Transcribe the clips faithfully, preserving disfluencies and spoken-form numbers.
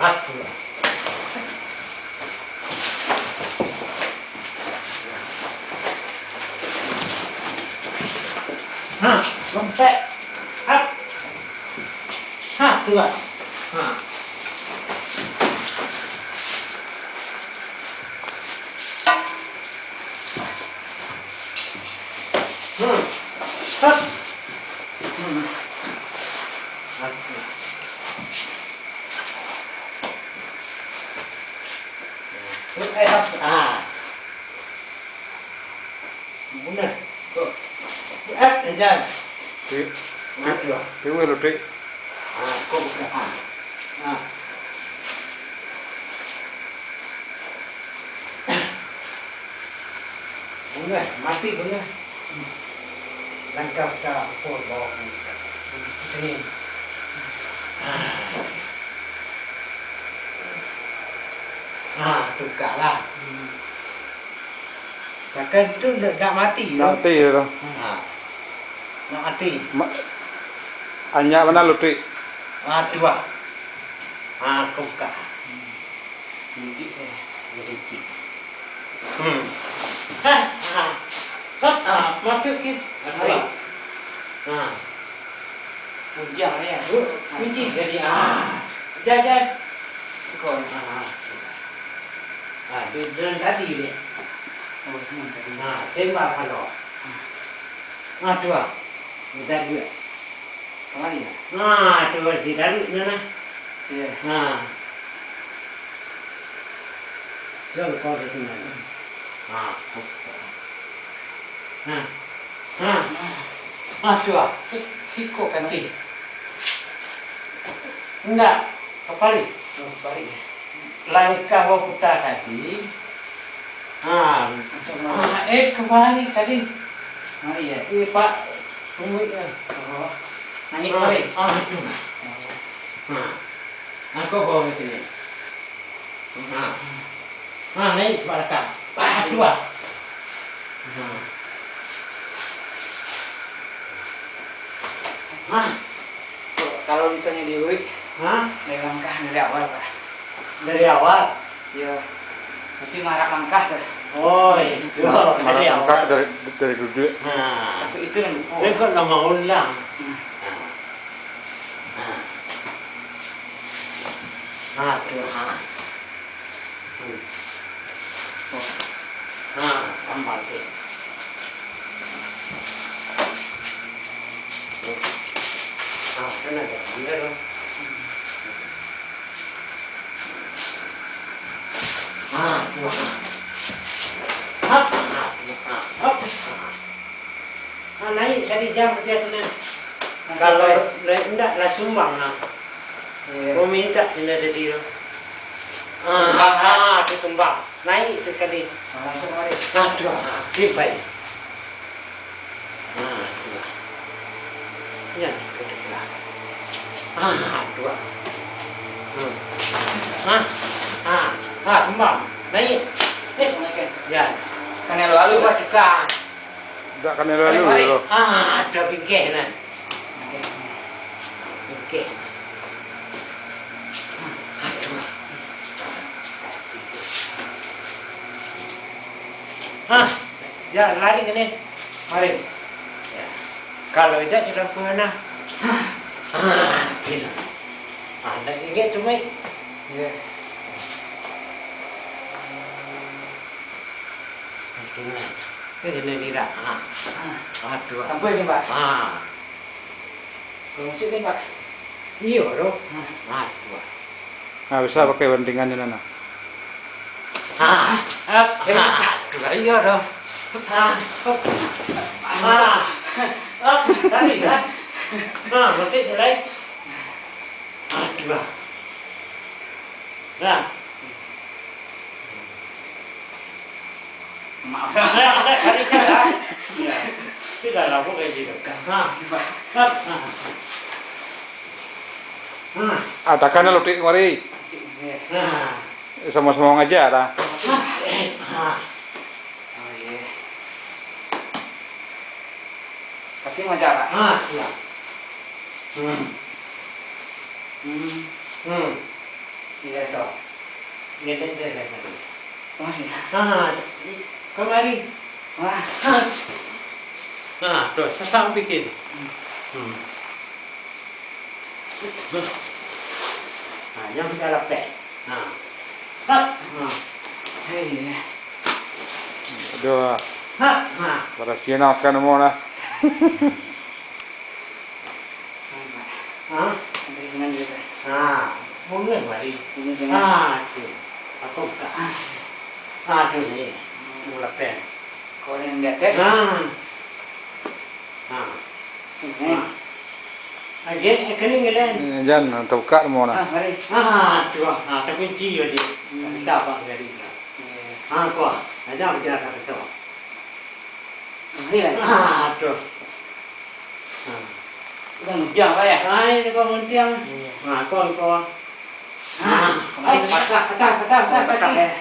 Aku lah. Ha, lompek. Hap. Ha, tu lah. Ha. Hmm. Hap. Hmm. Hap. Tu, eh, hap. Ah. Bunuh. Ko. Eh, jangan. Ti-, Mati lah. Tiwil lo, Dik. Ah, ko buka. Ah. Ah. Bunuh, mati bunuh. Langkah ka apo bawa ni. Ini. Ah. Ah, tukar lah. Hmm. Sakan tu nak, nak mati tu. Nak mati tu. Ha. Nak mati. Ma-, anyak bana lutik. Ha, tu ah. Ha, kau buka. Hmm. Lutik saya. Lutik. Hmm. Ha, ha. Ha, ha. Masuk ke? Hai. Ha. Bujang ni, ya? Kunci jadi, ah. Jan, jan. Siko, ah. Ah, tu jalan tadi ni. Oh, jalan tadi. Ah, sembah kalau. Ah, tu ah. Udah dua. Kamari, ya? Ah, tu di dalam sana. Iya. Ah. Jalan kau di sini. Ah. Ha. Ha. Ha, tu ah. Siko kanti. Indak, kapari. Oh, kapari. Langkah baputa tadi. Ha. Langsung ha, eh, kapari tadi. Ha, iya. Eh, Pak. Tunggu ya. Oh. Naik ha, balik. Ah, tu. Oh. Ha. Angkau bawa ke sini. Ha. Ha, naik, cuba rakam. Ha, cuba. Ha. Ha. Kalau misalnya diulik, ha? Dari langkah dari awal, Pak. Dari awal? Iya. Mesti marak langkah tuh. Oh, itu. Marak langkah dari, dari duduk. Ha. Tapi itu yang lupa. Itu kan nama ulang. Hmm. Ha. Ha. Ha, tu, ha. Hmm. Oh. Ha, tambah tu. Hmm. Ha, kan ada, ada tu. Ha, tu, ha. Ha, ha, tu, ha. Ha, ha. Ah, naik tadi jam kerja sana. Kalau naik indak lah sumbang lah. Iya. Mau minta sana tadi tu. Ah, sumbang, ah, tu sumbang. Naik tu tadi. Ah, langsung mari. Ah, tu, ah, tu baik. Ah, tu lah. Yang kedua. Ah, dua. Hmm. Ah, ah, ah, sumbang. Naik. Eh, ya. Kan lalu, lalu, Pak. Tukar. Dak kanai lalu. Balik, balik. Ah, ado bingkeh nah. Bingkeh. Hah, jan lari kanai. Mari. Ya. Kalau idak di lampu nah. Ah, gilo. Ah, ndak ingat tu, Mai. Iya. Di sini. Di sini, Dira. Ha. Aduh. Sampai ni, Pak? Ha. Kalau masuk ni, Pak? Iyo, doh. Ha. Aduh. Ha, bisa pakai bandingan ni, Nana. Ha. Ha. Ha. Aduh, iyo, doh. Ha. Ha. Ha. Tadi, kan? Ha, masuk je, lain. Aduh. Nah. Maaf. Nah, nah, tadi saya. Ya. Sudah lah, bukan gitu. Nah. Nah. Nah. Ah, takan lo, Dik, mari. Nah. Samo-samo ngaja lah. Nah. Oh, iya. Tapi ngaja, Pak. Ah, iya. Hmm. Hmm. Hmm. Iya, toh. Gendek je lah tadi. Wah, iya. Ha, kamari. Wah. Ha. Ha, tu, sasak bikin. Hmm. Hmm. Ha, yang sudah lapek. Ha. Hap. Ha. Hei. Aduh. Hap. Ha. Pada siang nak makan mau lah. Ha? Sampai senang juga, Pak. Ha, mungkin mari. Ini senang. Ha, tu. Aku buka. Ha, tu ni. Mula pen. Kau yang lihat, eh? Ha. Ha. Ini. Ha. Lagi, eh, kena ngilen. Eh, jan, terbuka semua nah. Ha, mari. Ha, tu, ha, terkunci je dia. Hmm. Tak bisa apa dari dia. Iya. Ha, kau. Aja berjalan kata tu. Iya. Ha, tu. Ha. Udah nguntiang, Pak, ya? Ai, dia kau nguntiang. Iya. Ha, kau, kau. Ha, ha, kau patah, patah, patah, patah, patah, patah, kaki. Ya.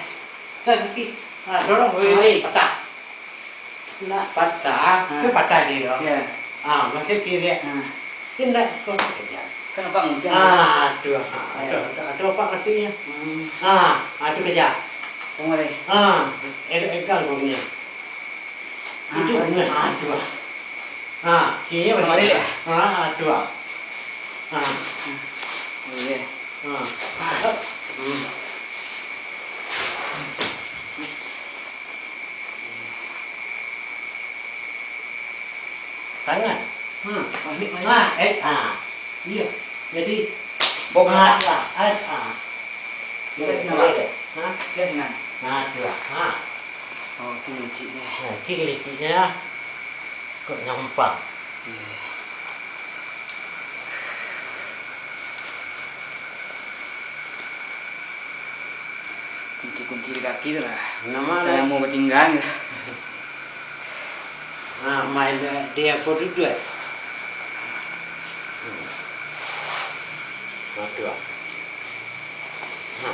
Patah kaki. Ha, dorong, weh, weh, patah. Nak patah, ha. Dia patah dia tu. Ya. Ha, masih kiri. Ha. Dia nak kau kejar. Kan apa nguntiang? Ha, tu, ha, ya. Tu, tu, tu apa artinya? Hmm. Ha, ha, tu kejar. Kemari. Ha, eh, eh, kan kau punya. Itu bunga, ha, tu ah. Ha, kirinya balik. Balik, eh? Ha, ha, tu ah. Ha. Boleh. Ha. Hmm. Tangan. Hmm. Balik, balik. Ha, eh, ha. Iya. Jadi, bongkar lah. Ha, ha. Bisa senang, Pak? Ha? Bisa senang. Ha, tu lah. Ha. Oh, itu liciknya. Ha, itu liciknya. Kok nyampang? Iya. Kunci-kunci di kaki tu lah. Nama dah lama batinggal gitu. Ha, main dia, dia foto dua. Hmm. Nah, tu lah. Ha.